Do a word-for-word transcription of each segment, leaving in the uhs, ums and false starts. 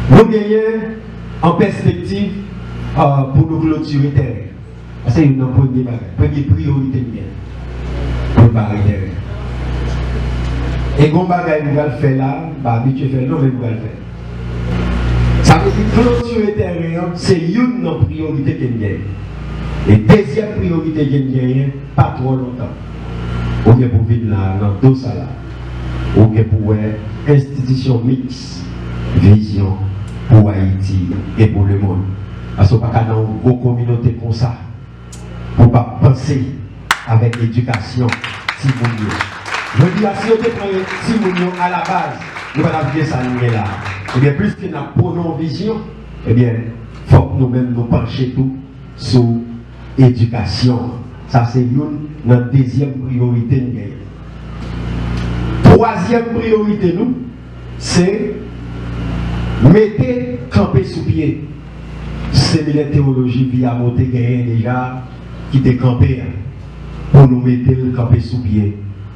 Nou genyen an pèspektiv, euh, pou nou klotire tèren. Sa se youn nan premye bagay, premye priyorite n gen pou n bare tèren. E gon bagay nou pral fè la, m pa abitye fè l non, men nou pral fè l. Sa vle di klotire tèren an, se youn nan priyorite ke n gen. E dezyèm priyorite ke n genyen, pa twò lontan, ou gen pou vin la, nan do sa la, ou gen pou wè enstitisyon miks, vizyon pou Ayiti e pou lemonn. Paske w pa ka nan yon gwo kominote konsa pou w pa panse avèk edikasyon timoun yo. Jodi a, si yo te pran timoun yo alabaz, nou pa t ap gen sa nou gen la. Ebyen, pliske n ap pwone yon vizyon, ebyen, fòk nou menm nou panche tou sou edikasyon. Sa se youn nan dezyèm priyorite n genyen. Twazyèm priyorite nou, se mete kanpe sou pye seminè tewoloji Viyamo te genyen deja, ki te kanpe a, pou nou mete l kanpe sou pye,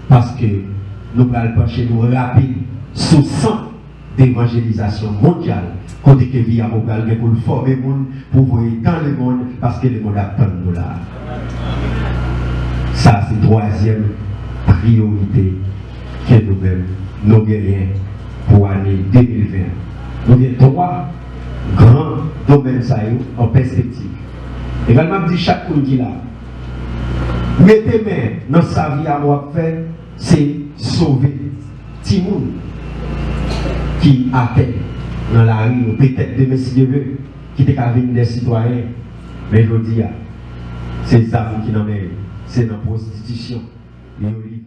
paske nou pral panche nou rapid sou sant devanjelizasyon mondyal, kote ke Viyamo pral gen pou l fòme moun pou voye dan lemonn, paske lemonn ap tann nou la. Sa se twazyèm priyorite ke nou menm nou genyen pou ane de mil ven. Nou gen twa gran domèn sa yo an pèspektiv. E m ap di chak moun ki la, mete men nan sa Viyamo ap fè, se sove timoun ki atè nan lari yo, petèt demen si Dye vle, ki te ka vin de sitwayen, men jodi a, se zam ki nan men yo, se nan pwostitisyon yo li